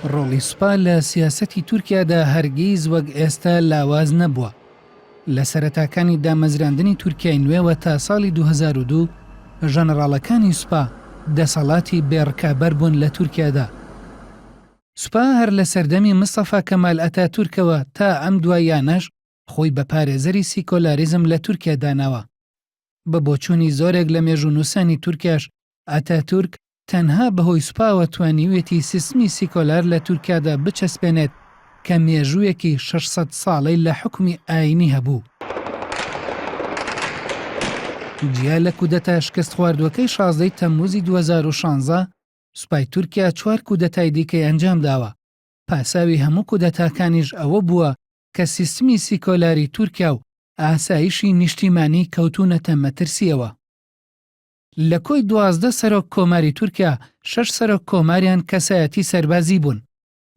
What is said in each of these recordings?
ڕۆڵی سوپا لە سیاسەتی تورکیادا هەرگیز وەک ئێستا لاواز نەبووە. لە سەرەتاکانی دامەزراندنی تورکیای نوێوە تا ساڵی 2002، ژەنەڕاڵەکانی سوپا دەسەڵاتی بێ ڕکابەر بوون لە تورکیادا. سوپا هەر لە سەردەمی مستەفا کەمال ئەتاتورکەوە تا ئەم دواییانەش خۆی بە پارێزەری سیکۆلاریزم لە تورکیا داناوە. بە بۆچوونی زۆرێک لە مێژوونووسانی تورکیاش ئەتاتورک تەنها بەهۆی سوپاوە توانیویەتی سیستمی سیکۆلار لە تورکیادا بچەسپێنێت کە مێژوویەکی 600 ساڵەی لە حوکمی ئایینی هەبوو. جیا لە کودەتا شکستخواردووەکەی 16 ی تەمموزی 2016، سوپای تورکیا چوار کودەتای دیکەی ئەنجامداوە، پاساوی هەموو کودەتاکانیش ئەوە بووە کە سیستمی سیکۆلاری تورکیا و ئاسایشی نیشتیمانی کەوتوونەتە مەترسییەوە. لە کۆی 12 سەرۆک کۆماری تورکیا، شەش سەرۆک کۆماریان کەسایەتی سەربازی بوون.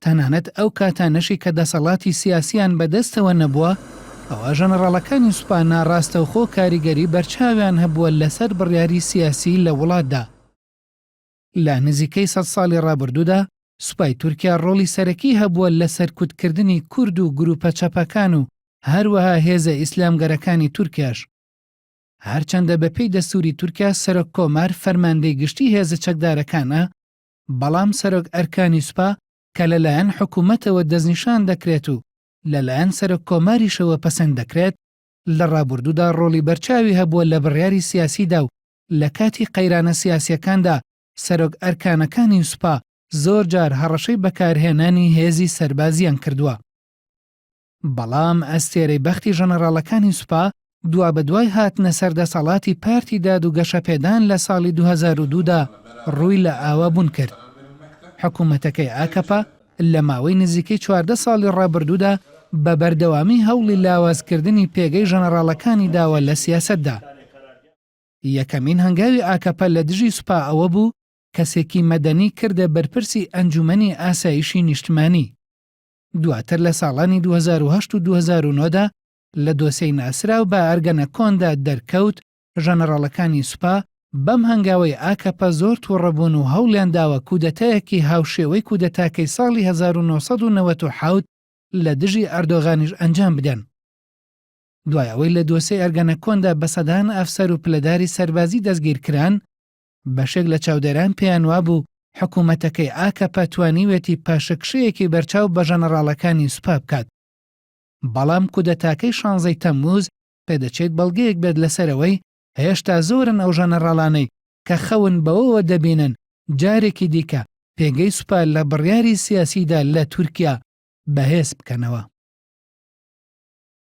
تەنانەت ئەو کاتانەشی کە دەسەڵاتی سیاسییان بەدەستەوە نەبووە، ئەوا ژەنەڕاڵەکانی سوپا ناڕاستەوخۆ کاریگەری بەرچاویان هەبووە لەسەر بڕیاری سیاسی لە وڵاتدا. لە نزیکەی سەد ساڵی ڕابردوودا سوپای تورکیا ڕۆڵی سەرەکی هەبووە لە سەرکوتکردنی کورد و گروپە چەپەکان و هەروەها هێزە ئیسلامگەرەکانی تورکیاش. هەرچەندە بەپێی دەستوری تورکیا سەرۆک کۆمار فەرماندەی گشتی هێزە چەکدارەکانە، بەڵام سەرۆک ئەرکانی سوپا کە لەلایەن حکومەتەوە دەستنیشان دەکرێت و لەلایەن سەرۆک کۆماریشەوە پەسەند دەکرێت، لە ڕابوردوودا ڕۆڵی بەرچاوی هەبووە لە بڕیاری سیاسیدا و لە کاتی قەیرانە سیاسییەکاندا سەرۆک ئەرکانەکانی سوپا زۆر جار هەڕەشەی بەکارهێنانی هێزی سەربازییان کردووە. بەڵام ئەستێرەی بەختی ژەنەڕاڵەکانی سوپا دوابەدوای هاتنە سەر دەسەڵاتی پارتی داد و گەشەپێدان لە ساڵی 2002 دا ڕووی لە ئاوابوون کرد. حکوومەتەکەی ئاکەپە لە ماوەی نزیکەی 14 ساڵی ڕابردوودا بە بەردەوامی هەوڵی لاوازکردنی پێگەی ژەنەڕاڵەکانی داوە لە سیاسەتدا. یەکەمین هەنگاوی ئاکەپە لە دژی سوپا ئەوە بوو کەسێکی مەدەنی کردە بەرپرسی ئەنجوومەنی ئاسایشی نیشتمانی. دواتر لە ساڵانی 2008 و 2009 دا لە دۆسێی ناسراو بە ئەرگەنەکۆندا دەرکەوت ژەنەڕاڵەکانی سوپا بەم هەنگاوەی ئاکەپە زۆر توڕە بوون و هەوڵیان داوە کودەتایەکی هاوشێوەی کودەتاکەی ساڵی 1997 لە دژی ئەردۆغانیش ئەنجام بدەن. دوای ئەوەی لە دۆسێی ئەرگەنەکۆندا بە سەدان ئەفسەر و پلەداری سەربازی دەستگیرکران، بەشێک لە چاودێران پێیان وابوو حکوومەتەکەی ئاکەپە توانیوێتی پاشەکشەیەکی بەرچاو بە ژەنەڕاڵەکانی سوپا بکات. بەڵام کودەتاکەی شانزەی تەمموز پێدەچێت بەڵگەیەک بێت لەسەر ئەوەی هێشتا زۆرن ئەو ژەنەڕاڵانەی کە خەون بەوەوە دەبینن جارێکی دیکە پێگەی سوپا لە بڕیاری سیاسیدا لە تورکیا بەهێز بکەنەوە.